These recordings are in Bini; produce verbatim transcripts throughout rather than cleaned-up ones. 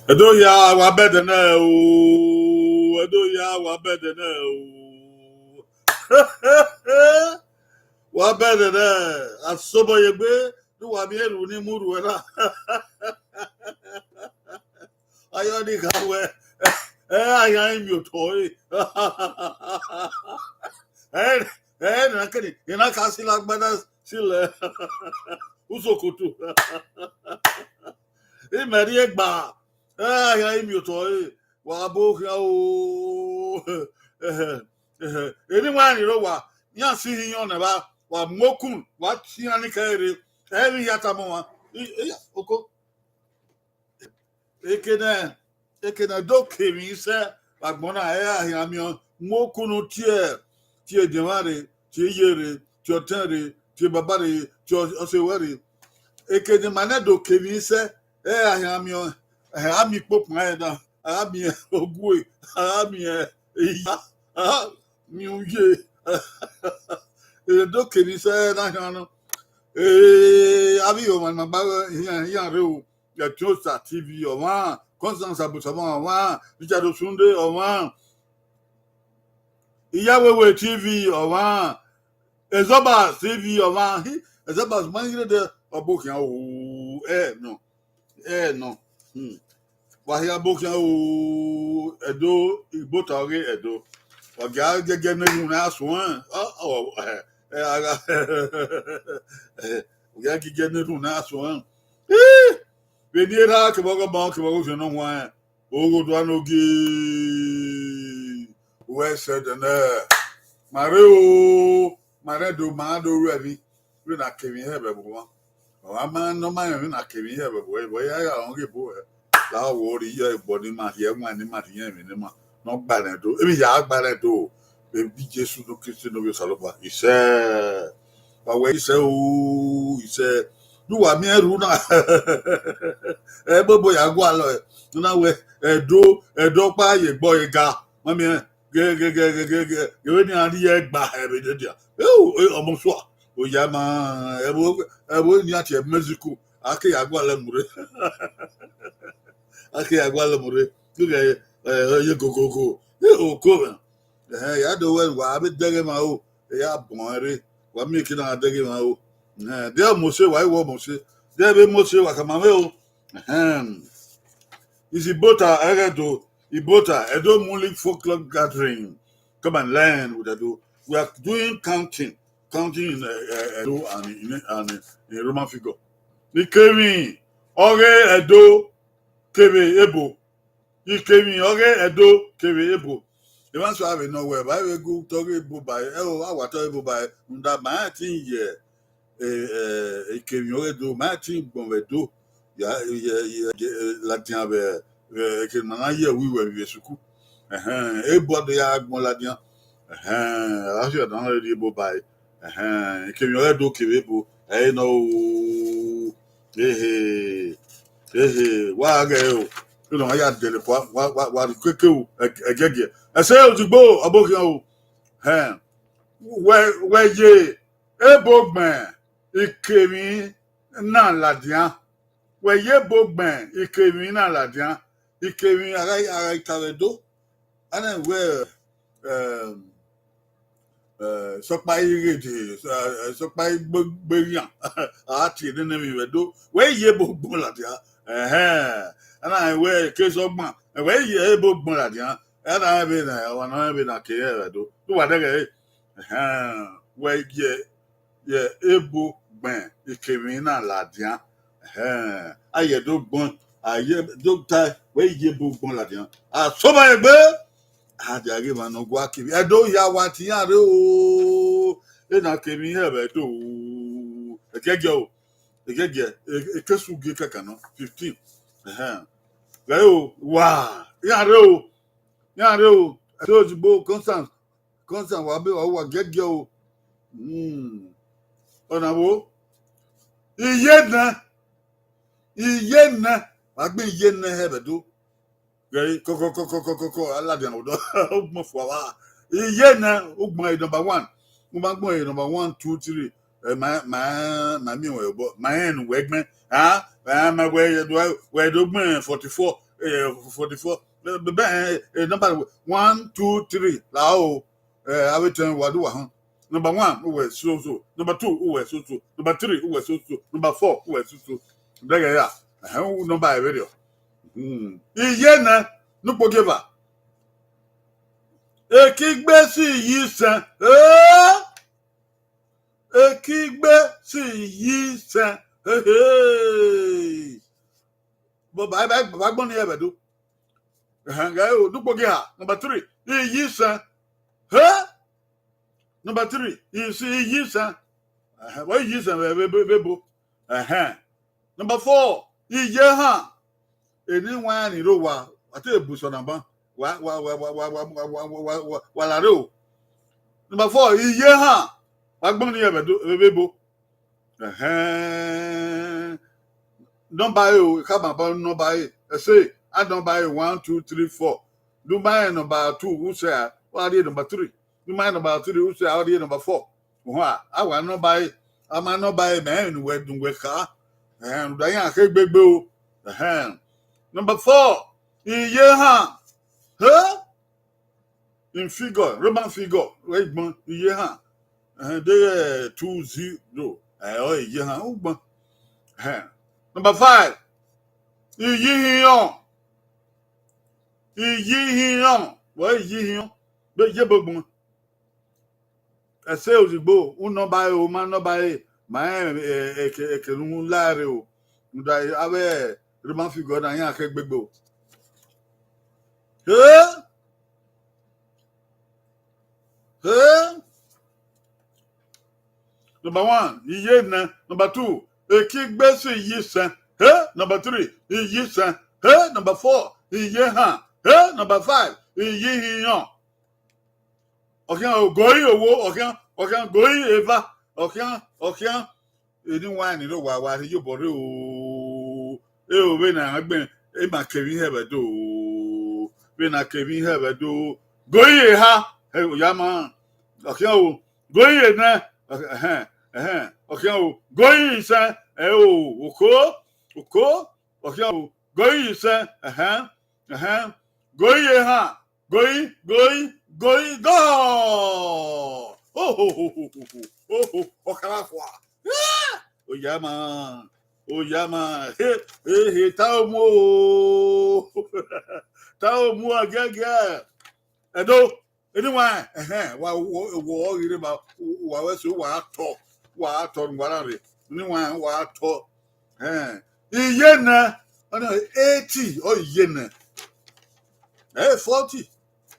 Ẹdo hia, wa bẹdẹ nẹ o. Ẹdo hia, wa bẹdẹ nẹ o. Wa bẹdẹ nẹ. Asobọ ye egbe, ne uwa miẹn erhu ni mu ruẹ na. Ayọ ni gha wẹ, ẹ, a yan miẹn otọ ẹre. Ẹ, ẹ, na kẹni, ena ka sila agbada sila usokoto. Imẹ rhie gba, ẹ, a yan miẹn otọ ẹre. Wa bo khian o. Eni wa ni ro wa, iran si iyan nẹ vba, wa mu okun, wa tie iran ni kẹ rre, ẹ vbe hia tama ọmwa. I, i, oko. Eke nẹ, eke nẹ do kevbe isẹ vbe agbọn na, ẹ, a hian miẹn mu okun tie, tie ediẹnmwa rre, tie iye rre, tie ọtẹn rre, tie baba rre, tie ọ-, ọse ruẹ rre. Eke ne ima nẹ do kevbe isẹ, ẹ, a hian miẹn, ẹ, a miẹn ikpokpan ẹre na, a miẹn ogue, a miẹn iya, a miẹn uye. Ẹ do kevbe isẹ na khian nọ. Ee, avbe ihomwa ne ima gba iran, iran rre o. Ẹtin Osa T V ọmwa, Constance Abusama ọmwa, Richard Osunde ọmwa, Iyawewe T V ọmwa, Ezobas T V ọmwa. Hi, Ezobas ma ghi rre dẹ, ọ bo khian o, ẹ nọ, ẹ nọ. Hmm. Wa hia bo khian o, Ẹdo, Ibota ọghe Ẹdo. Wa gia gẹgẹ ne erhunmwu na suẹn. Ọ, ọ, ẹ, ẹ, a gha, wa gia gẹgẹ ne erhunmwu na suẹn. Ih! Vbene erha kevbe ọghe ọmọ kevbe ọghe ofian ne ọ huanrẹn, ogho do ano gi wẹ sẹ dẹ nẹ. Ma rre o, ma rre do, ma do ru ẹmwi, vbene a kevbe ihe ẹvbo mwa. Ọ ma nọ ma rẹn vbene a kevbe ihe ẹvbo, ẹvbo ya ya rọn ghe ebo hẹ. La wọ rri iye ẹgbọ ne ima rhie ẹwaẹn ne ima rhie ẹmwẹ ne ima, ne ọ gba rẹn do. Emwi ya gba rẹn do. Ebi Jesu ne Kristi ne ovbi Osanobua. Isẹ. Wa wẹ isẹ o, isẹ. Ne uwa miẹn erhu na. Ẹbobo ya gualọ, ẹ, na wẹ, Ẹdo, Ẹdo ọkpa ye egbe ọre ga. Ma miẹn, ghe, ghe, ghe, ghe, ghe, ghe, ghe, vbene iran rhie ẹgba hẹ vbe dede a. Eo, e, ọmọ sua. Oya ma, ẹvbo, ẹvbo ni a tie Mexico. A ke ya gualọ mu rre. A ke ya gualọ mu rre. Ẹ, ẹ, ye gogogo. E, oko mwẹ. Ẹhẹn, ya do wẹ wa vbe dẹghe emwa o, ya bọ ẹn rre, wa miẹn eke na gha dẹghe emwa o. Ẹhẹn, de Mose, wa i wọ Mose, de vbe Mose, wa khama mwẹ o. Ẹhẹn. Is Ibota, ẹghẹ do, Ibota, Edo Muli Folklore Gathering. Come and learn with Edo. We are doing counting, counting in, uh, uh, Edo and in, and in Roman figure. Ikevbi ọghe Ẹdo kevbe ebo. Ikevbi ọghe Ẹdo kevbe ebo. Emwa sua vbe nọ wẹ, vbe gu tọ ghe ebo ba, ẹ o, a wa tọ ebo ba, rhunmwuda ma rẹn ẹtin ye, e, e, ikevbi ọghe Ẹdo, ma rẹn ẹtin gbọn vbe Ẹdo. Ya, ye, ye, ye, e, ladian vbe, vbe, eke ne a na ye uwu vbe sukuru. Ẹhẹn, ebo do ya gbọn ladian. Ẹhẹn, a si ọna rhie ebo ba. Ẹhẹn, ikevbi ọghe Ẹdo kevbe ebo, ẹ i nọ o. Ehe, ehe, wa ghe o. Ino ma ya dele kua, wa, wa, wa rhie keke o, ẹ-, ẹgiẹgiẹ. Ẹse ozugbo, ọ bo khian o. Ẹhẹn, wẹ, wẹ ye ebo gbẹn ikevbi na ladian. Wẹ ye ebo gbẹn ikevbi na ladian. Ikevbi a gha, a gha ta vbe Ẹdo. A na wẹ, ẹm, ẹ, sọkpa i ghe de, ẹ, sọkpa i gbe, gbe rian. A tie nene emwi vbe Ẹdo. Wẹ ye ebo gbọn ladian. Ẹhẹn. A na wẹ ke sọgban. Wẹ ye ebo gbọn ladian. A na rẹn vbene, ọmwa ne ọ rẹn vbene a ke rẹn vbe Ẹdo. Ne uwa dẹghe ẹre. Ẹhẹn. Wẹ ye ye ebo gbẹn ikevbi na ladian. Ẹhẹn, a ye do gbọn, a ye do ta, wẹ ye ebo gbọn ladian. A sọmọ egbe, a dia ghe emwa ne ọ gua kevbe. Ẹdo hia wa tie iran rre o, ena kevbe iran vbe Ẹdo o. Ẹgiẹgiẹ o, ẹgiẹgiẹ, e, ekesu gie kẹkan nọ, fifteen. Ẹhẹn. Ghẹ o, wa, iran rre o, iran rre o. Ẹse ozugbo Constance, Constance, wa be, wa, wa giẹgiẹ o. Hmm. Ọna vbo? Iye nẹ. Iye nẹ. Wa gbẹn iye nẹ hẹ vbe Ẹdo. Ghẹ kọkọ, kọkọ, kọkọ, kọkọ, a ladian odọ. Ugbọn fua vba. Iye nẹ, ugbọn e number one. U ma gbẹn e number one, two, three. Ẹ, ma, ma, ma miẹn wẹ obọ. Ma rẹn ne uwẹ gbẹn. A, ma, ma wẹ, wẹ, wẹ do gbẹn forty-four. Eh, forty-four. Eh, bẹbẹ, eh, eh, number one, two, three. La o. Eh, avbe ten wa do wa họn. Number one, uwẹ so so. Number two, uwẹ so so. Number three, uwẹ so so. Number four, uwẹ so so. Dẹghẹ ya. Ẹhẹn, u number ẹ vberriọ. Hmm. Iye nẹ, ne ukpogieva. Ekigbe si yi sẹn. Eh? Ekigbe si yi sẹn. Hey, hey. Baba, baba, baba agbọn ni ẹvbo do. Ẹhẹn, ghẹ o, ne ukpogieva. Number three, iyi sẹn. He? Number three, isi iyi sẹn. Ẹhẹn, vbe iyi sẹn vbe, vbe, vbe, vbe ebo. Ẹhẹn. Number four, iye ehan. Eni wan ni rre owa, wa te bu sọ na ban. Wa, wa, wa, wa, wa, wa, wa, wa, wa, wa, wa la rre o. Number four, iye ehan. Wa gbọn ni ẹvbo do, vbe, vbe ebo. Ẹhẹn. Nọmba ẹre o, ekhama ba nọmba ẹre. Ẹse, a nọmba ẹre one, two, three, four. Ne u ma rẹn nọmba two, u sẹ a, wa rhie nọmba three. Ne u ma rẹn nọmba three, u sẹ a, wa rhie nọmba four. Uhua, a wa nọmba ẹre, a ma nọmba ẹre, mẹ rẹn ne uwẹ, ne uwẹ kha. Ẹhẹn, rhunmwuda iran khe gbegbe o. Ẹhẹn. Number four, iye ehan. He? In figure, Roman figure, vbe gbọn, iye ehan. Ẹhẹn, de, eh, two zero. Eh, ọ iye ehan, u gbọn. Ẹhẹn. Number five, iyi ihinrọn. Iyi ihinrọn, vbe iyi ihinrọn, vbe iye ebo gbọn. Ẹse ozugbo, u nọmba ẹre, u ma nọmba ẹre, ma rẹn, eh, eke, eke ne u la rre o. Rhunmwuda avbe Roman figure na iran khe gbegbe o. He? He? Number one, iye nẹ. Number two, ekigbe si iyi sẹn. He? Number three, iyi sẹn. He? Number four, iye ehan. He? Number five, iyi ihinrọn. Ọ khian o, goi owo, ọ khian, ọ khian goi eva, ọ khian, ọ khian. Eni wan ni rre owa, wa rhie iyobọ rre o. E o, vbene a gbẹn, e ma kevbe ihe ẹvbo do o. Vbene a kevbe ihe ẹvbo do o. Goi eha, ẹ, ọ ya ma. Ọ khian o, goi enẹ, ẹhẹn, ẹhẹn, ọ khian o, goi isẹn, ẹ o, oko, oko, ọ khian o, goi isẹn, ẹhẹn, ẹhẹn, goi ehan, goi, goi, goi, goal! Ohohohoho, oho, ọ kha vbe fua. Ah! Oya ma, oya ma, he, he, he, ta omu o, ta omu agiagia. Ẹdo, eni wan, ẹhẹn, wa, wo, wo, ọ ghi rre ma, wa wẹ so, wa tọ, wa tọ, wa ra rre. Eni wan, wa tọ. Ẹhẹn. Iye nẹ, ọ na eighty, ọ iye nẹ. Eh, forty,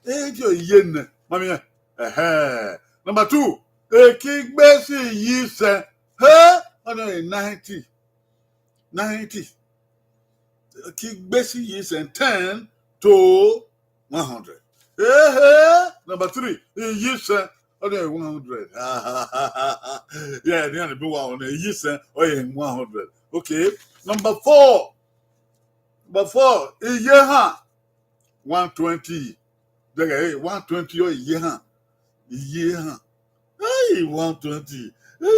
eighty, ọ iye nẹ. Ma miẹn. Ẹhẹn. Number two, ekigbe si iyi sẹn. He, ọ na ninety. Ninety. Ekigbe si iyi sẹn, ten to one hundred. Ehe, number three, iyi sẹn, ọ na one hundred. Yeah, ni ani be wa on iyi sẹn, ọ ye one hundred. Okay. Number four. Number four, iye ehan, one twenty. Dẹghẹ, eh, one twenty ọ iye ehan. Iye ehan. Hey, one twenty. Hey,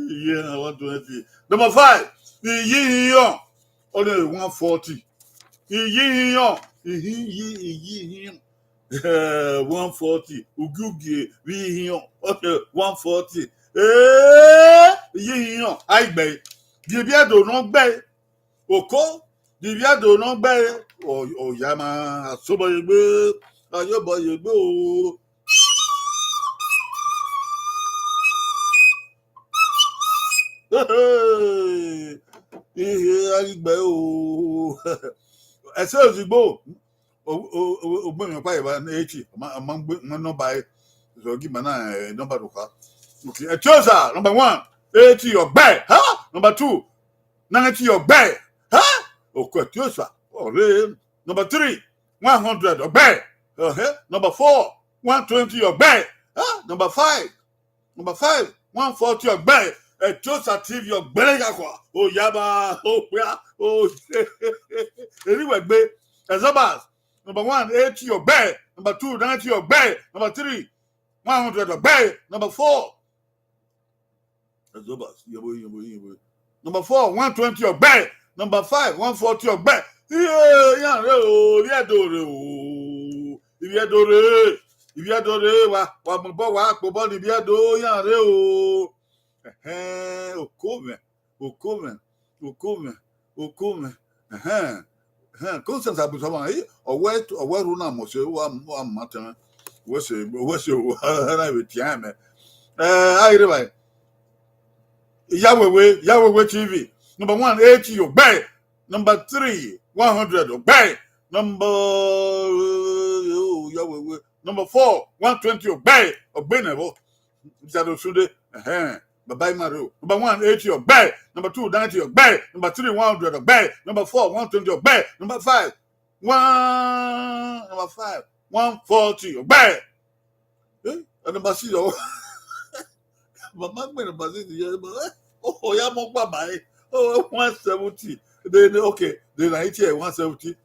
iye ehan, one twenty. Number five, iyi ihinrọn, ọ na one forty. Iyi ihinrọn, iyi, iyi, iyi ihinrọn. Eh, one forty. Ugiugie vbe ihinrọn, ọ na one forty. Eh, iyi ihinrọn, a i gbe. Gie ivbi Ẹdo ne ọ gbe. Oko, ivbi Ẹdo ne ọ gbe, ọ, ọ ya ma, asobọ ye egbe, ayobọ ye egbe o. Ihe a ghi gbe o. Ẹse ozugbo, o, o, o, ogbẹmwẹ ọkpa eva ne eighty, ma, ma gbe, ma nọmba ẹre. So, gi ma na, eh, nọmba do kha. Okay, Etiosa, number one, eighty, ọ gbe. Ha? Number two, ninety, ọ gbe. Ha? Oko Etiosa, ọ rre. Number three, one hundred, ọ gbe. Uh-huh. Number four, one twenty, ọ gbe. Ha? Number five, number five, one forty, ọ gbe. Etiosa T V, ọ gbe ya kwa. O ya ba, o pia, o. Eni wẹ gbe. Ezobas, number one, eighty, ọ gbe. Number two, ninety, ọ gbe. Number three, one hundred, ọ gbe. Number four, Ezobas, yebo, yebo, yebo. Number four, one twenty, ọ gbe. Number five, one forty, ọ gbe. Iye, iran rre o, Ivbi Ẹdo rre o. Ivbi Ẹdo rre, Ivbi Ẹdo rre, wa, wa mobọ, wa kpobọ ne Ivbi Ẹdo, iran rre o. Ẹhẹn, Okomẹ, Okomẹ, Okomẹ, Okomẹ. Ẹhẹn, ẹhẹn, Constance Abusama, eh, ọwẹ, ọwẹ rhu na mọ se, wa, wa ma tẹmwẹ. Wẹ se, wẹ se, wa na vbe tian mẹ. Eh, a ghi rre evbare. Iyawewe, Iyawewe T V. Number one, eighty, ogbẹe. Number three, one hundred, ogbẹe. Number, oh, Iyawewe. Number four, one twenty, ogbẹe. Ogbẹe nẹ vbọ. Richard Osunde, ẹhẹn, Baba Ima rre o. Number one, eighty, ogbẹe. Number two, ninety, ogbẹe. Number three, one hundred, ogbẹe. Number four, one twenty, ogbẹe. Number five, one, number five, one forty, ogbẹe. Eh, number six, oh, Mama gbẹn number six, yeah, but, eh, oh, oh, yeah, mo pa my, oh, one seventy. Then, okay, then I hear one seventy.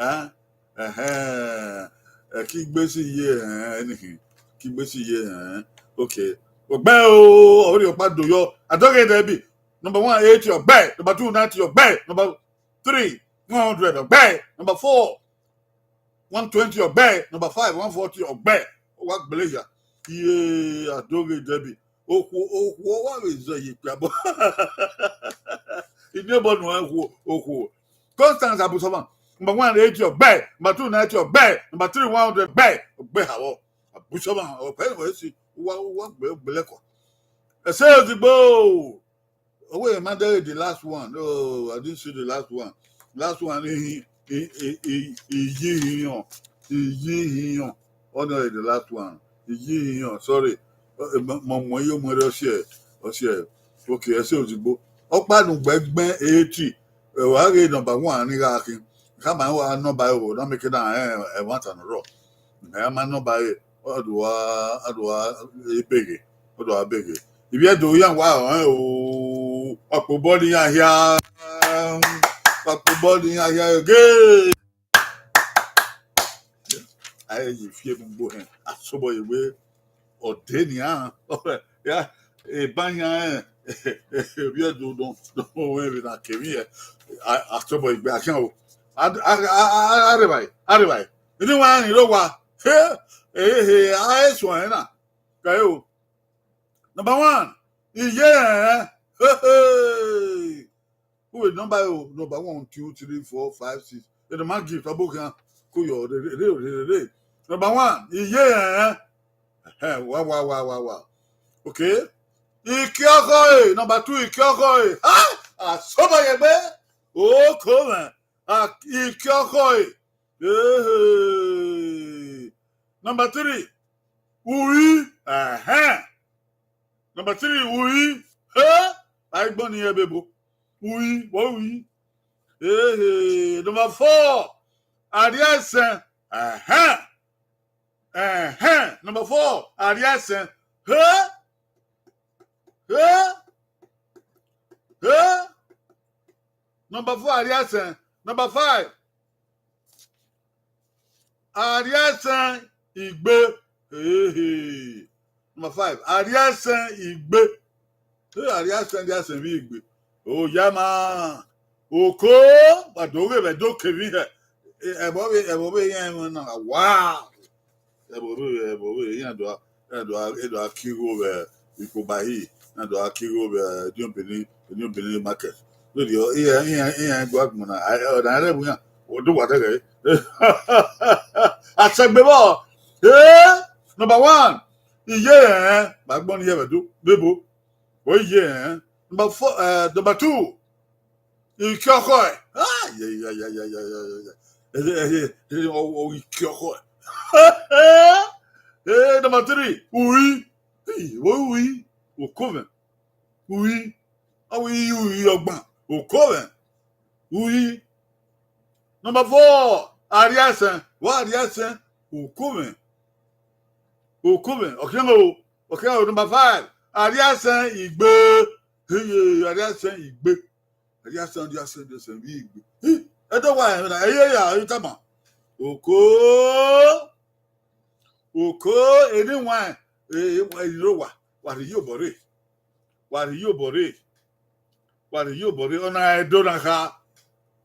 Huh? Uh-huh. Uh, kí gbèsè yé, eh, anything. Kí gbèsè yé, eh. Okay. Ogbẹe o, ọrẹ ọkpa do yọ. Adoke Debbie. Number one, eighty, ogbẹe. Number two, ninety, ogbẹe. Number three, one hundred, ogbẹe. Number four, one twenty, ogbẹe. Number five, one forty, ogbẹe. Wa gbele ya. Iye, Adoke Debbie. Okhuo, okhuo, wa vbe zẹ ye ikpia bọ. Ini obọ nu okhuo, okhuo. Constance Abusama. Number one, eighty, ogbẹe. Number two, ninety, ogbẹe. Number three, one hundred, ogbẹe. Ogbẹe ha vbọ. Abusama, ogbẹe, ogbẹe si. Wa, wa gbele, gbele kọ. Ẹse ozigbo. Oh, wait, man, there is the last one. Oh, I didn't see the last one. Last one, he, he, he, he, he, he, he, he, he, he, oh, no, the last one. He, he, he, he, sorry. Uh, uh, mo, mo, mo, yo, mo, ọsiẹ, ọsiẹ. Okay, ẹse ozigbo. Ọkpa nu gbẹgbẹ eighty. Eh, wa ghe number one ni gha khin. Khama wa number ẹvbo, na make na, eh, ẹmwata nọ rrọọ. Ẹ ma nọ ba re, ọ do a, ọ do a beghe, ọ do a beghe. Ivbi Ẹdo iran wa rẹn o, ọkpobọ ne iran hia, ọkpobọ ne iran hia ege. A ye fi emu gbo hẹn, a sobọ ye wẹ, ọ de nian, ya, eban iran rẹn, Ivbi Ẹdo dọn, dọn wẹ vbe na kevbe iran, a, a sobọ ye gbe a khian o. A, a, a, a, a rre evbare, a rre evbare. Eni wa rẹn rre owa, he, he, he, a he suẹn na. Kae o. Number one, iye ẹnrẹn. Hey, hey. Who will number o? Number one, two, three, four, five, six. And the man give abo khian. Ko yo, re, re, re, re, re. Number one, iye ẹnrẹn. Hey, wa, wa, wa, wa, wa. Okay. Ikiọkhọe, number two, Ikiọkhọe. Ha! Asobọ ye gbe. Oko mwẹ. A, Ikiọkhọe. Hey. Number three, Uri. Ẹhẹn. Number three, Uri. He? Aigbọn ni ẹbebo. Uri, wọ Uri. Hey, hey. Number four, Arriaisẹn. Ẹhẹn. Ẹhẹn. Number four, Arriaisẹn. He? He? He? Number four, Arriaisẹn. Number five, Arriaisẹn Igbe. Hey, hey. Number five, Arriaisẹn Igbe. Hey, Arriaisẹn, Arriaisẹn vbe Igbe. Oya ma. Oko, wa do ghe vbe do kevbe hẹ. Ẹvbo vbe, ẹvbo vbe iran ẹmwẹ na wa. Ẹvbo vbe, ẹvbo vbe, iran do a, iran do a, iran do a ki igho vbe Ikobahi, iran do a ki igho vbe New Benin, New Benin market. Lórí ọ, iran, iran, iran do agbọn na, a, ọna rẹ bu iran, o do wa tẹgẹ. Asẹgbe vbọ, eh, number one, iye ẹnrẹn, ma gbọn ni yẹ vbe do, bebo. Oye, eh? Number four, eh, number two. Ikiọkhọe. Ah, yeah, yeah, yeah. Ẹ, ẹ, ẹ, ẹ, ọ, ọ, Ikiọkhọe. Eh, number three, Uri. Hey, wọ Uri. Oko mwẹ. Uri. Ọ wẹ Uri ọgban. Oko mwẹ. Uri. Number four, Arriaisẹn. Wọ Arriaisẹn. Oko mwẹ. Oko mwẹ. Okay, no. Okay, no. Number five, Arriaisẹn Igbe. Hey, Arriaisẹn Igbe. Arriaisẹn, Arriaisẹn, Arriaisẹn vbe Igbe. Hey, ẹ do wa ẹmwẹ na, ẹ ye ya, ẹ tama. Oko. Oko, eni wan, e, e, eni ro wa, wa rhie iyobọ rre. Wa rhie iyobọ rre. Wa rhie iyobọ rre. Ọna Ẹdo na kha.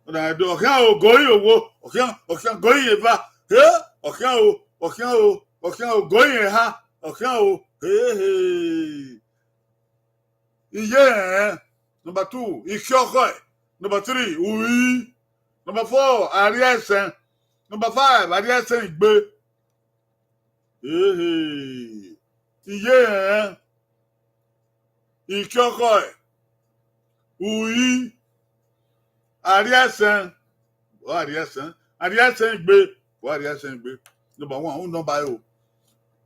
Ọna do, ọkhian o, goi owo, ọkhian, ọkhian goi eva. He, ọkhian o, ọkhian o, ọkhian o, goi eha, ọkhian o. He, he. Iye ẹnrẹn. Number two, ikhiọkhọe. Number three, uri. Number four, arriaisẹn. Number five, arriaisẹn igbe. Ehe. Iye ẹnrẹn. Ikhiọkhọe. Uri. Arriaisẹn. Ọ arriaisẹn. Arriaisẹn igbe. Ọ arriaisẹn igbe. Number one, who number you?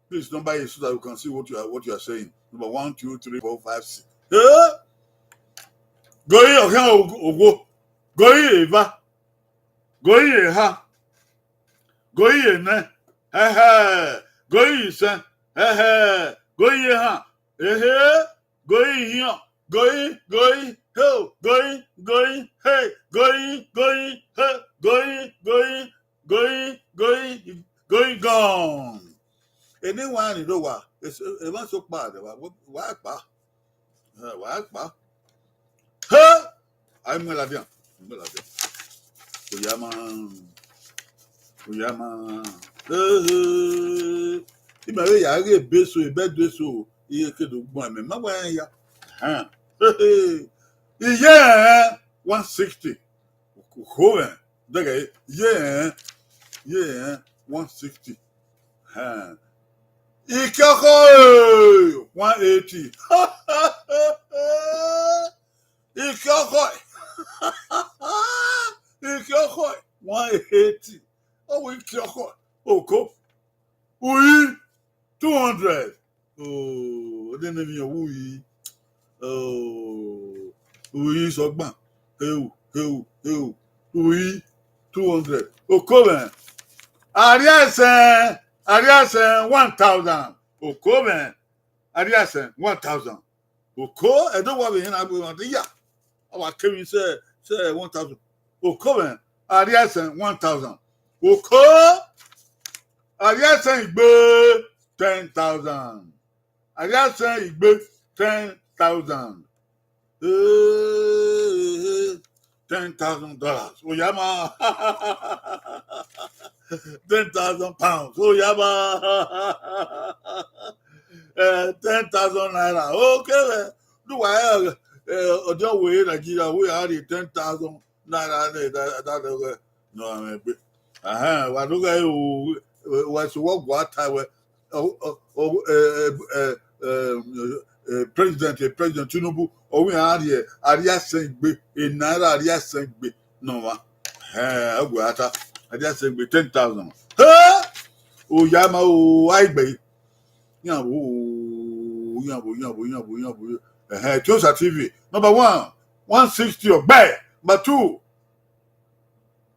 Please number it so that you can see what you are, what you are saying. Number one, two, three, four, five, six. Eh? Goi ọkhian owo. Goi eva. Goi eha. Goi enẹ. Ẹhẹ. Goi isẹn. Ẹhẹ. Goi ehan. Ehe. Goi ihiọn. Goi, goi, ho, goi, goi, he, goi, goi, he, goi, goi, goi, goi, goi gọn. Eni wa ni do wa, emwa so kpa de wa, wa kpa. Eh, wa kpa. He! Ai mu ladian, mu ladian. Oyama, oyama. Ehe. Ima vbe ya ghe ebe eso, ebe ẹdẹ eso, iye ke do gbọn ẹmwẹ, ma wa ya. Ahan. Ehe. Iye ẹnrẹn one sixty. Ukho mwẹ, dẹghe, iye ẹnrẹn, iye ẹnrẹn one sixty. Ahan. Ikhiọkhọe, one eighty. Ikhiọkhọe. Ikhiọkhọe, one eighty. Ọ wẹ ikhiọkhọe, oko. Uri, two hundred. Oh, ọdẹ ne emwi ọ wu yi. Oh, uri sọgban. Heu, heu, heu. Uri, two hundred. Oko mwẹ. Arriaisẹn, arriaisẹn, one thousand. Oko mwẹ. Arriaisẹn, one thousand. Oko, ẹdẹ wa vbe hin na gbe mwa de ya. Ọ wa kevbe sẹ, sẹ one thousand. Oko mwẹ, arriaisẹn one thousand. Oko, arriaisẹn igbe ten thousand. Arriaisẹn igbe ten thousand. Eh, ten thousand dollars. Oyama. Ten thousand pounds. Oyama. Eh, ten thousand naira. Okay, man. Do I, eh, ọdẹ wẹ Nigeria, we are the ten thousand naira, eh, that, that, eh, no, I mean, ahan, wa do ghe o, wa so wa gua ta wẹ, ọ, ọ, ọ, eh, eh, eh, eh, eh, President, eh, President Tinubu, ọ wẹ iran rhie arriaisẹn igbe, e naira arriaisẹn igbe nọ mwa. Ẹn, ọ gua ta, arriaisẹn igbe ten thousand. He! Oyama o, aigbe. Iran vbo, iran vbo, iran vbo, iran vbo, iran vbo. Ẹhẹn, Etiosa T V. Number one, one sixty, ọgbẹe. Number two,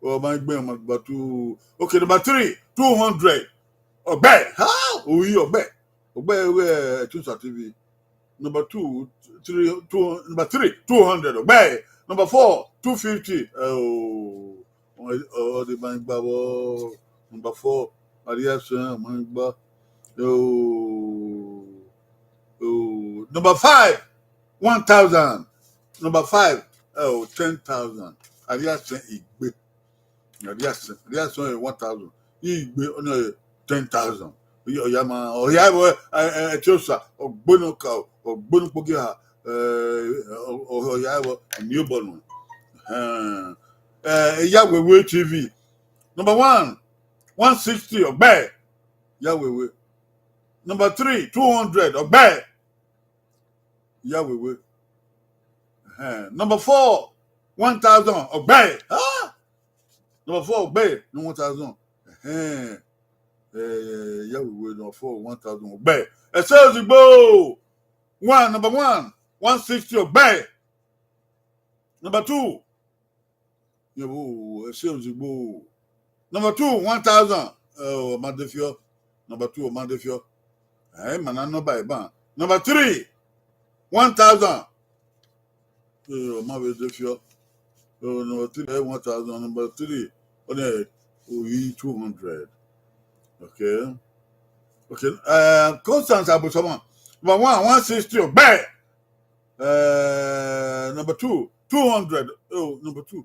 ọ ma gbe, ọ ma gba two. Okay, number three, two hundred. Ọgbẹe. Ha! Oyi ọgbẹe. Ọgbẹe, eh, Etiosa T V. Number two, three, two, number three, two hundred. Ọgbẹe. Number four, two fifty. Oh, ọ, ọ, ọ de ma gba vbọ. Number four, arriaisẹn, ọ ma gba. Oh, oh. Number five, one thousand. Number five, oh, ten thousand. Arriaisẹn igbe. Arriaisẹn, arriaisẹn one thousand. Igbe, ọ nọ ten thousand. Oyama, ọ ya vbe, eh, eh, Etiosa, ọ gbenu ka, ọ gbenu kpogiẹ ha, eh, ọ, ọ, ọ ya vbe, ọ miẹn obọ nọ. Eh, eh, Iyawewe T V. Number one, one sixty, ọgbẹe. Iyawewe. Number three, two hundred, ọgbẹe. Iyawewe. Ẹhẹn. Number four, one thousand, ọgbẹe. Ah! Number four, ọgbẹe, ni one thousand. Ẹhẹn. Eh, Iyawewe, number four, one thousand, ọgbẹe. Ẹse Ozigbo, one, number one, one sixty, ọgbẹe. Number two, yẹn vbo, Ẹse Ozigbo. Number two, one thousand. Eh, ọ ma de fiọ. Number two, ọ ma de fiọ. Eh, ma na number eba. Number three, one thousand. Eh, ọ ma vbe de fiọ. Oh, number three, eh, one thousand. Number three, ọ nẹ, Oyi, two hundred. Okay. Okay. Uh, Constance Abusoma. Number one, one sixty, ọgbẹe. Uh, number two, two hundred. Oh, number two.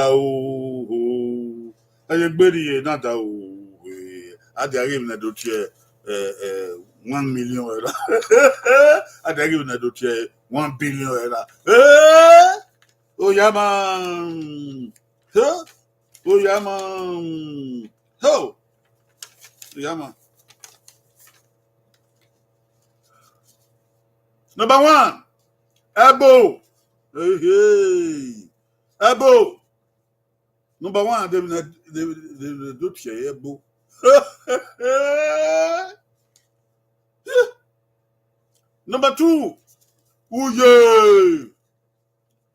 da o, o. Ẹ ye gbe rhie na da o, e. A dia ghe emwi ne do tie, eh, eh, one million ẹra. A dia ghe emwi ne do tie one billion ẹra. Eh! Oya ma. Huh? Oya ma. Ho! Oya ma. Number one, ẹbo. Hey, hey. Ẹbo. Number one, they will not, they will, they will not share ẹbo. Number two, uye.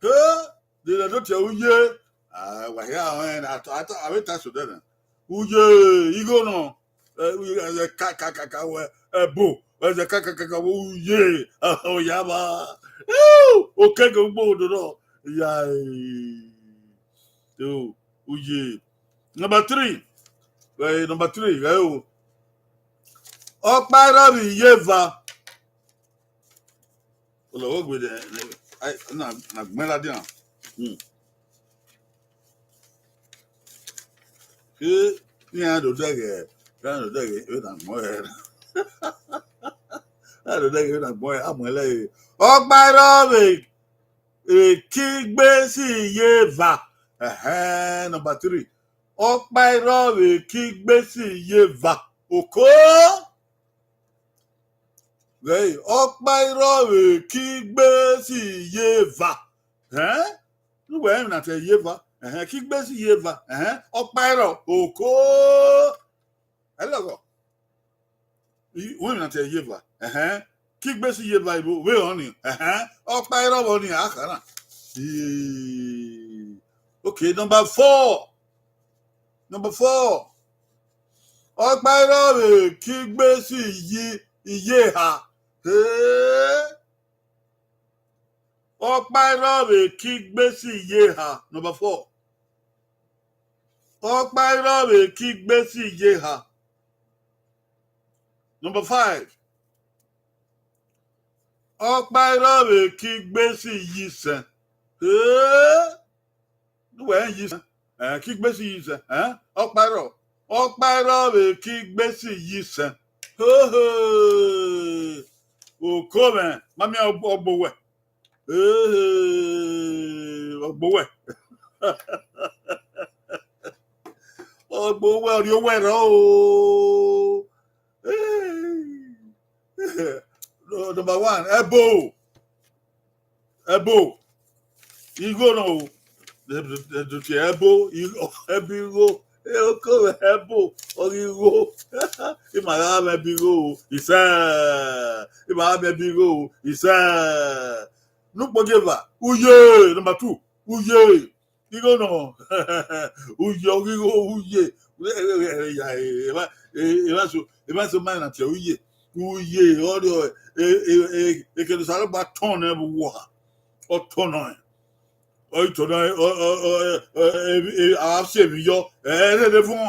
He, de na do tie uye. Ah, wa hia hẹn, I thought, I thought, I went to that. Uye, igho nọ. Eh, uye, eh, ka, ka, ka, ka, wẹ, eh, bo. Eh, ka, ka, ka, ka, wẹ, uye. Ah, oya ma. Ew, okege ugbo do nọ. Ya, eh. Ew, uye. Number three. Eh, number three, eh, o. Ọkpa i rrọọ vbe iye eva. Olọghọ gbe dẹ, na, na gbẹn ladian. Hmm. Ke iran do dẹghe, iran do dẹghe, vbene a gbẹn ẹre. Iran do dẹghe, vbene a gbẹn ẹre, a muẹn lẹre. Ọkpa i rrọọ vbe, vbe ke igbe si iye eva. Ẹhẹn, number three. Ọkpa i rrọọ vbe ke igbe si iye eva. Oko. Ghẹ, ọkpa i rrọọ vbe ke igbe si iye eva. Ẹn? Ne uwẹ rẹn emwi na te iye eva. Ẹhẹn, ke igbe si iye eva. Ẹhẹn, ọkpa i rrọọ, oko. Ẹlọghọ. I, wẹ emwi na te iye eva. Ẹhẹn, ke igbe si iye eva, ibo, vbe ọnii. Ẹhẹn, ọkpa i rrọọ vbe ọnii, a kha na. Ii. Okay, number four. Number four. Ọkpa i rrọọ vbe ke igbe si iye, iye eha. He. Ọkpa i rrọọ vbe ke igbe si iye eha. Number four. Ọkpa i rrọọ vbe ke igbe si iye eha. Number five. Ọkpa i rrọọ vbe ke igbe si iye isẹn. He. Ne uwẹ rẹn iye isẹn, ẹn, ke igbe si iye isẹn, ẹn, ọkpa i rrọọ, ọkpa i rrọọ vbe ke igbe si iye isẹn. Hoho! Oko mwẹ, ma miẹn ọgbo, ọgbo wẹ. Ehe, ọgbo wẹ. Ọgbo wẹ, ọ rhie owẹ rrọọ o. Hey. Number one, ẹbo. Ẹbo. Igho nọ o. Ẹdẹ tie ẹbo, ẹbo igho, oko ẹbo, ọ ghi gho. Ima gha mwẹ ẹbo igho o, isẹ. Ima gha mwẹ ẹbo igho o, isẹ. Ne ukpọn gie eva, uye, number two, uye. Igho nọ, uye, ọ ghi gho, uye. Evba so, evba so ma na tie uye. Uye, ọ rọ, ekene Osanobua tọn nẹ vbe uwu oha. Ọ tọn nọ. Ọ i tọn nọ, a si emwi yọ, ẹ rherhe vuọn,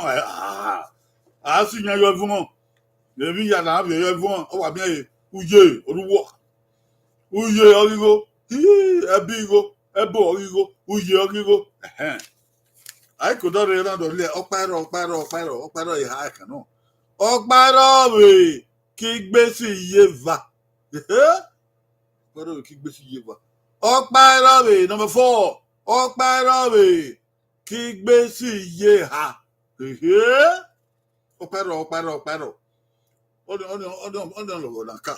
a si iyan yọ vuọn. Emwi ya na viọ yọ vuọn, ọ wa miẹn ẹre, uye, oruwọ. Uye ọ ghi gho, ẹbo igho, ẹbo ọ ghi gho, uye ọ ghi gho. Ẹhẹn. A i ke odọ rre na dọ lẹ, ọkpa i rrọọ, ọkpa i rrọọ, ọkpa i rrọọ, ọkpa i rrọọ eha ẹkan nọ. Ọkpa i rrọọ vbe Kigbesi iye eva. Ehe. Ọkpa i rrọọ vbe Kigbesi iye eva. Ọkpa i rrọọ vbe number four. Ọkpa i rrọọ vbe Kigbesi iye eha. Ehe. Ọkpa i rrọọ, ọkpa i rrọọ, ọkpa i rrọọ. Ọni, ọni, ọni, ọni ọ lọghọ na ka.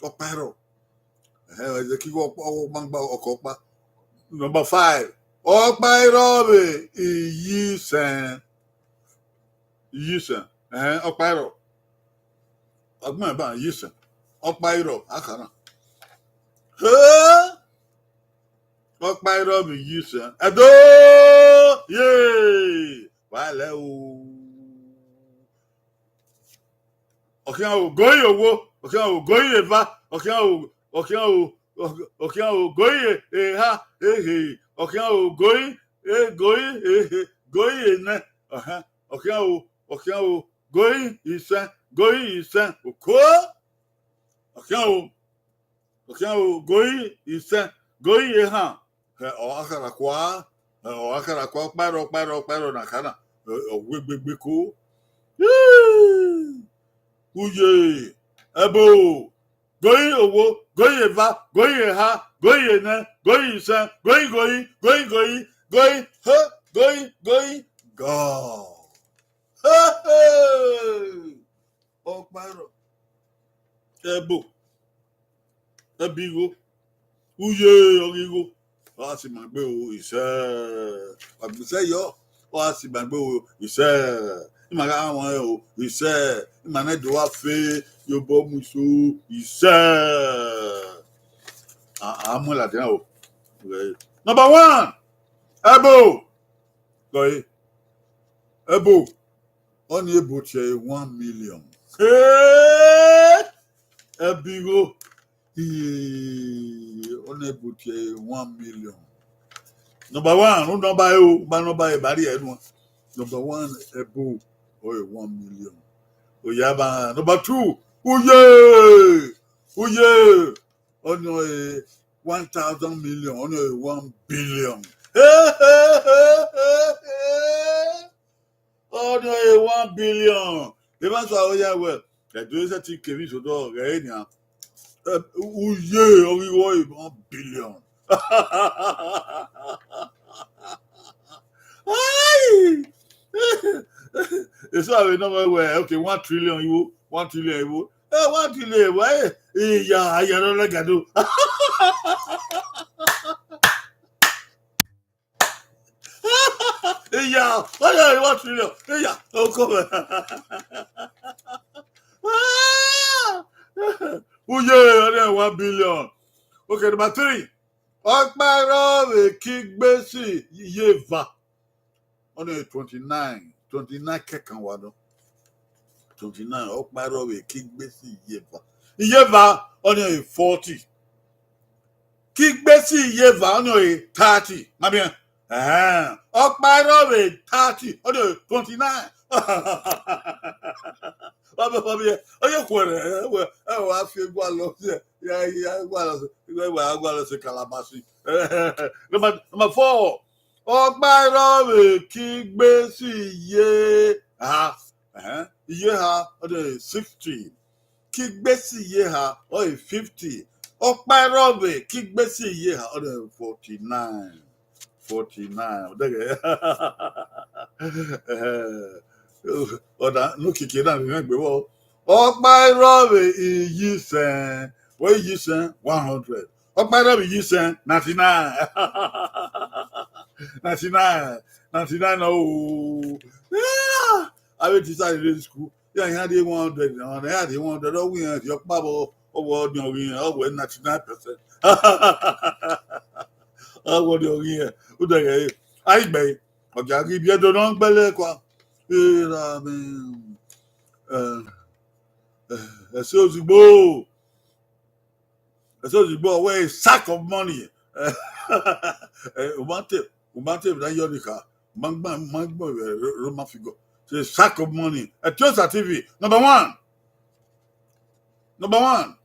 Ọkpa i rrọọ. Ẹhẹn, ẹ zẹ ke igho ọkpa, ọkpa gbangba ọkọ ọkpa. Number five. Ọkpa i rrọọ vbe iyisẹn. Iyisẹn. Ẹhẹn, ọkpa i rrọọ. Agbọn ẹban iyisẹn. Ọkpa i rrọọ, a kha na. He! Ọkpa i rrọọ vbe iyisẹn. Ẹdo! Ye! Wa lẹ o. Ọ khian o, goi owo, ọ khian o, goi eva, ọ khian o, ọ khian o, ọ khian o, goi eha, ehe, ọ khian o, goi, e, goi, ehe, goi enẹ, ẹhẹn, ọ khian o, ọ khian o, goi isẹn, goi isẹn, oko, ọ khian o, ọ khian o, goi isẹn, goi ehan, ọ gha khara kua, ọ gha khara kua, ọkpa i rrọọ, ọkpa i rrọọ, ọkpa i rrọọ na kha na, ọ wegbe gbe ko. Uye, ẹbo, goi owo, goi eva, goi eha, goi enẹ, goi isẹn, goi goi, goi goi, goi he, goi goi, gọ. He he! Ọkpa i rrọọ. Ẹbo. Ẹbo igho. Uye ọ ghi gho. Ọ gha si ima gbe o, isẹ. Wa gbẹsẹ yọ. Ọ gha si ima gbe o, isẹ. Ima gha wan o, isẹ. Ima ne do wa fe, ye obọ mu iso, isẹ. A, a mu ladian o. Number one. Ẹbo. Gọe. Ẹbo. Ọni ẹbo tie one million. Hey! Ẹbo igho. Iye, ọni ẹbo tie one million. Number one, u nọmba ẹre o, u ma nọmba ẹre, ba rhie ẹre nuẹn. Number one, ẹbo, ọre one million. Oya ba, number two, uye, uye, ọni ọre one thousand million, ọni ọre one billion. Ọni ọre one billion. Emwa so aro ya wẹ, ẹdẹ sẹtin kevbe isodọ ghẹ re nian. Ẹ, uye ọghe igho ọre one billion. Ai! Eso avbe nọ mwẹ wẹ, okay, one trillion igho, one trillion igho. Ẹ, one trillion igho, ẹ, iya, iya, nọ lẹ gado. Iya, ọya, one trillion. Iya, oko mwẹ. Uye, ọni one billion. Okay, number three. Ọkpa i rrọọ vbe Kigbesi iye eva. Ọni twenty-nine, twenty-nine kẹkan wa nọ. Twenty-nine, ọkpa i rrọọ vbe Kigbesi iye eva. Iye eva, ọni forty. Kigbesi iye eva, ọni thirty. Ma biẹ. Ẹhẹn. Ọkpa i rrọọ vbe thirty, ọni twenty-nine. Wa biẹ, wa biẹ. Ọye khuẹrhẹ, ẹ, wẹ, ẹ, wa fi egualọ, ya, ya, egualọ, egualọ, egualọ sẹ Calabashi. Number, number four. Ọkpa i rrọọ vbe Kigbesi iye eha. Ẹhẹn. Iye eha, ọni sixty. Kigbesi iye eha, ọre fifty. Ọkpa i rrọọ vbe Kigbesi iye eha, ọre forty-nine. Forty-nine. Ọdẹghẹ. Ẹhẹn. Ọna, ne okiekie na vbe mwẹ egbe vbọ. Ọkpa i rrọọ vbe iyisẹn. Wẹ iyisẹn, one hundred. Ọkpa i rrọọ vbe iyisẹn, ninety-nine. Ninety-nine, ninety-nine, oh. Yeah. Avbe teacher rre school. Ya, iran rhie one hundred, iran rhie one hundred, ọ wẹ iran rhie ọkpa vbọ, ọ wẹ ọdiọn ọghe iran, ọ wẹ ninety-nine percent. Ọ wẹ ọdiọn ọghe iran, u dẹghe ẹre. A i gbe ẹre, ọ gia ghi biẹ do nọ gbẹlẹ kua. Erha mwẹ, eh, eh, ẹse ozigbo. Ẹse ozigbo wẹ a sack of money. Eh, u ma te, u ma te vbe na yọ ni kha. U ma gba, u ma gba vbe Ro-, Roman figure. Say sack of money. Etiosa T V, number one. Number one.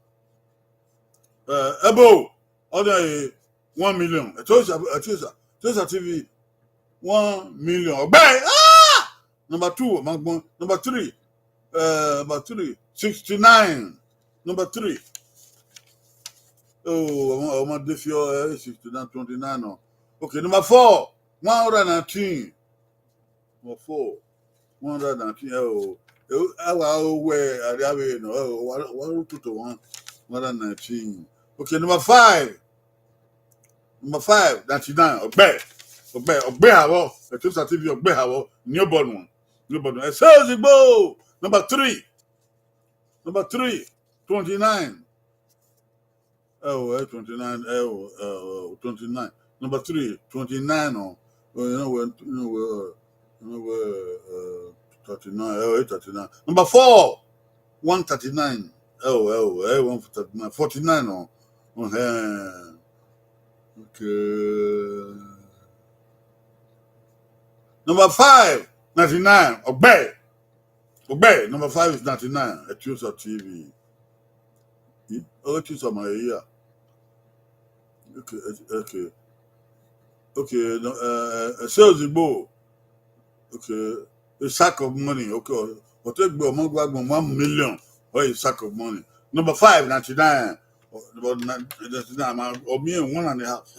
Eh, Ebo, ọ na, eh, one million. Etiosa, Etiosa, Etiosa T V, one million. Ọgbẹe. Ah! Number two, ọ ma gbọn. Number three, uh, number three, sixty-nine. Number three. Oh, ọ ma, ọ ma de fi ọ, eh, sixty-nine, twenty-nine, no. Okay, number four, one hundred nineteen. Number four, one hundred nineteen. Eh, oh, eh, oh, a wa wẹ, a rhie avbe nọ, eh, oh, wa, wa ru tutu one, one hundred nineteen. Okay, number five. Number five, ninety-nine, ọgbẹe, ọgbẹe, ọgbẹe ha vbọ, Etiosa T V, ọgbẹe ha vbọ, ni obọ nuẹn, ni obọ nuẹn. Ẹse ozigbo, number three, number three, twenty-nine. Eh, oh, eh, twenty-nine, eh, oh, eh, oh, twenty-nine. Number three, twenty-nine, oh. Oh, you know where, you know where, uh, you know where, uh, thirty-nine, eh, oh, eh, thirty-nine. Number four, one thirty-nine. Eh, oh, eh, oh, eh, one thirty-nine, forty-nine, oh. Uh-huh. Okay. Number five, ninety-nine, ọgbẹe. Ọgbẹe, number five is ninety-nine, Etiosa T V. Hmm? Oh, Etiosa ma here. Okay, eh, okay. Okay, no, uh, uh, Ẹse ozigbo. Okay, a sack of money. Okay, ọ, ọ te gbe ọmọ gba gbọn one million. Oh, a sack of money. Number five, ninety-nine. Oh, number nine, ninety-nine, ma, ọ miẹn one and a half.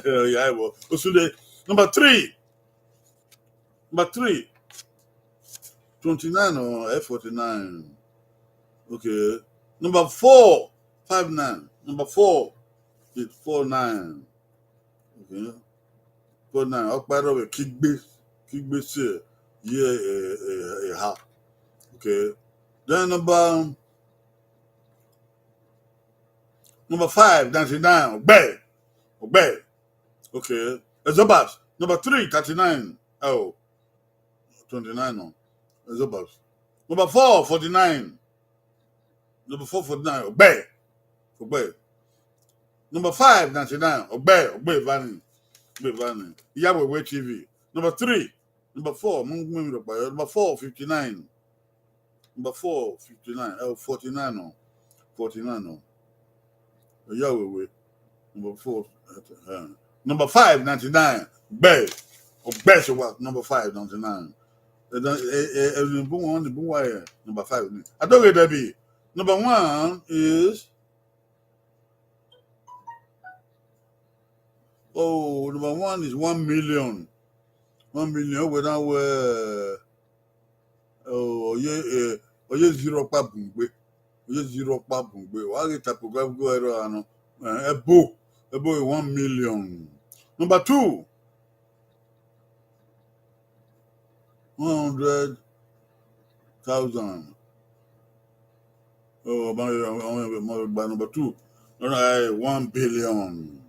Yeah, well, Osunde. Number three. Number three, twenty-nine or forty-nine. Okay. Number four, five nine. Number four is four nine. Okay. Four nine. Ọkpa rrọọ vbe Kigbe, Kigbe se ye, eh, eh, eh, ha. Okay. Then number, number five, ninety-nine. Ọgbẹe. Ọgbẹe. Okay. Ezobas. Number three, thirty-nine. Oh, twenty-nine, no. Ezobas. Number four, forty-nine. Number four, forty-nine. Ọgbẹe. Ọgbẹe. Number five, ninety-nine. Ọgbẹe. Ọgbẹe vani. Ọgbẹe vani. Iyawewe T V. Number three. Number four, mu, mu mi rhọkpa yọ. Number four, fifty-nine. Number four, fifty-nine. Eh, forty-nine, no. Forty-nine, no. Iyawewe. Number four, uh, number five, ninety-nine. Ọgbẹe. Ọgbẹe so what? Number five, ninety-nine. Eh, eh, eh, eh, ni bu wan, ni bu wan, eh, number five ni. Adoghe Debbie. Number one is, oh, number one is one million. One million, wẹ na wẹ, oh, ọ ye, eh, ọ ye ziro ọkpa bun gbe. Ọ ye ziro ọkpa bun gbe. Wa ghi typographical error nọ. Eh, Ebo, Ebo is one million. Number two, one hundred thousand. Oh, my, my, my, my, number two. No, no, eh, one billion.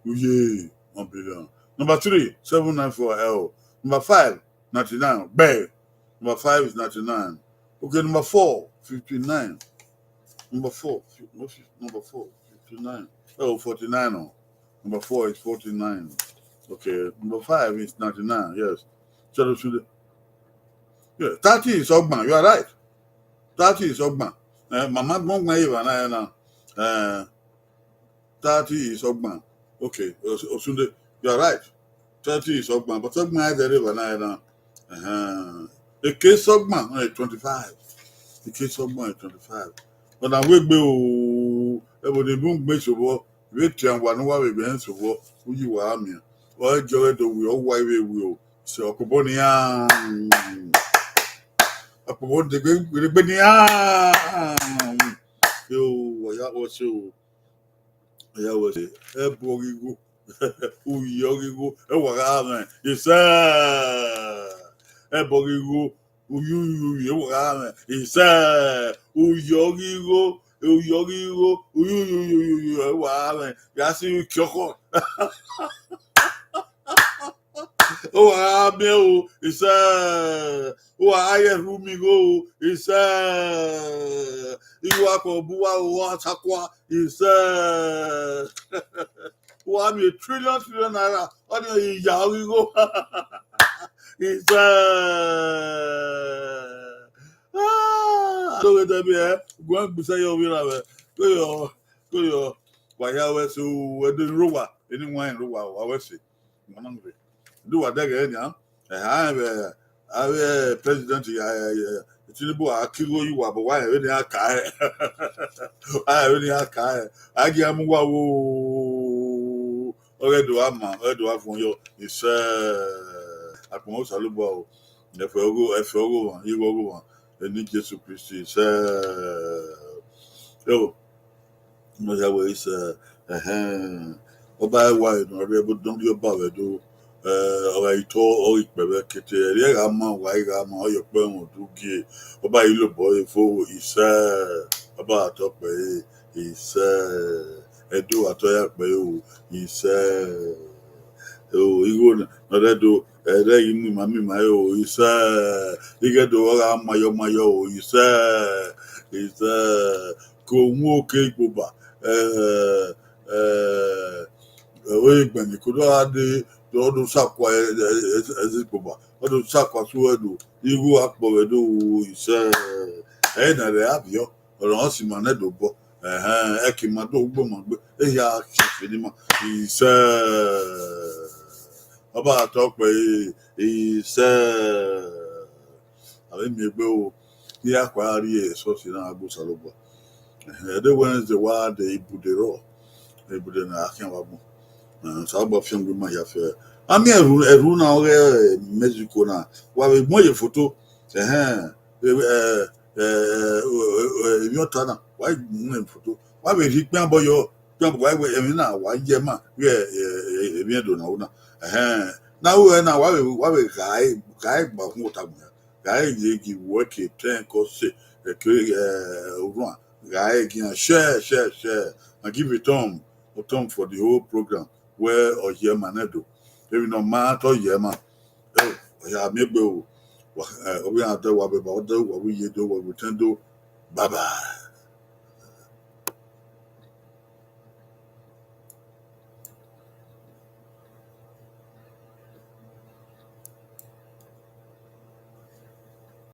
Oh, yeah, one billion. Number three, seven nine four L. Number five, ninety-nine. Bang. Number five is ninety-nine. Okay, number four, fifty-nine. Number four, fi-, what is number four? Fifty-nine. Oh, forty-nine. Oh. Number four is forty-nine. Okay, number five is ninety-nine, yes. So, so the, yeah, thirty is ọgbọn, you are right. Thirty is ọgbọn. Eh, mama gbọngbọn evba na, na. Eh, thirty is ọgbọn. Okay, Os-, Osunde, you are right. Thirty is ọgbọn, but ọgbọn ẹdẹrẹ evba na, na. Uh-huh. Eke sọgbọn, eh, twenty-five. Eke sọgbọn, eh, twenty-five. But na wegbe o, ebo ne bun gbe sobọ, vbe tian wa ne uwa vbe gbe sobọ, uyi wa miẹn. Ọ jọ do wi, ọ wa vbe wi o. So, ọkpobọ nian. Ọkpobọ degbe, degbe nian. Yo, ọ ya wọ so. Ọ ya wọ so. Ebo ghi gho. Uyi ọghe igho, ẹ wa gha mwẹ, isẹ. Ẹbọ ghe igho, uyi uyi uyi, ẹ wa gha mwẹ, isẹ. Uyi ọghe igho, uyi ọghe igho, uyi uyi uyi uyi uyi, ẹ wa gha mwẹ, ya si kiọkhọ. Ọ wa gha miẹn o, isẹ. Ọ wa gha ye rhu mi igho o, isẹ. Igho akpọ bu wa o, wa sakua, isẹ. Wa miẹn trillion trillion naira, ọ ni ya ọghe igho. Isẹ. Ah, do we de bi ẹ, guan gbisa yọ vbe ra vẹ. Ko yọ, ko yọ. Wa ya wẹ so, ẹdẹ rre owa, eni wan rre owa, wa wẹ se. Wan na rre. Do wa dẹghe nian. Ẹha vbe, avbe president ya, eh, eh, Tinubu a ki igho ye uwa, but wa rẹn vbene iran ka hẹ. A rẹn vbene iran ka hẹ. A gi iran mu uwa wo. Ọ ghẹ do a ma, ọ ghẹ do a vuọn yọ. Isẹ. Akpọnmwẹ Osanobua o. Ẹfe ọgho, ẹfe ọgho mwa, igho ọgho mwa. Eni Jesu Kristi, isẹ. Yo. Ne ọ ya wẹ isẹ, ẹhẹn. Ọba ẹwae ne ọ rre ẹvbo dọnrriọ ọba vbe Ẹdo, eh, ọ gha i tọ, ọ ghi kpẹ vbe ẹkete, ẹre gha ma, wa i gha ma, ọ yọ ọkpẹ mwẹ udu gie, ọba i lobọ ẹre fo, isẹ, ọba gha tọ kpẹ ẹre, isẹ, Ẹdo gha tọ ya kpẹ ẹre o, isẹ, o, igho ne ọ rre Ẹdo, ẹre ghi mu ima mu ima ẹre o, isẹ, ighẹ Ẹdo ọ gha mayọ mayọ o, isẹ, isẹ, ke owu oke ikpoba, eh, eh, eh, oregbẹn ni ko do gha de, ọ do sakua ẹzẹ ikpoba, ọ do sakua su Ẹdo, igho akpọ vbe Ẹdo o, isẹ, ẹre na rẹ a viọ, ọre ọ si ima nẹ do bọ, ẹhẹn, ẹki ima do gbe ima gbe, ehia khian fe ne ima, isẹ, ọba tọ kpẹ ẹre, isẹ. A vbe miẹn egbe o, iran kua rrie esọsi na gbe Osanobua. Ẹhẹn, ẹdẹ Wednesday wa de ibude rrọọ, ibude ne a khian vbe agbọn. Eh, Osanobua fiangbe ima ya fẹ. A miẹn ẹrhu, ẹrhu na ọghe Mexico na, wa vbe mu ye foto. Ẹhẹn, eh, eh, eh, eh, emwi ọta na, wa mu ye foto. Wa vbe rhie ikpian obọ yọ, ikpian obọ wa wẹ emwi na wa ye ma, ghẹ, eh, eh, emwi Ẹdo na ru na. Ẹhẹn, na ru ẹre na, wa vbe, wa vbe gha ẹre, gha ẹre gba khuọnmwi ota agbọn hia. Gha ẹre ye gi wẹ ke tẹn kọ se, eh, ke, eh, orhuan, gha ẹre gi iran share, share, share, and give a thumb, a thumb for the whole program, wẹ ọ ye ma nẹ do. Emwi ne ọ ma te ọ ye ma. Eh, ọ ya miẹn egbe o. Wa, eh, ọ vbe iran dẹ wa vbe ba, ọ dẹ wa vbe iye do, wa vbe otẹn do. Bye bye.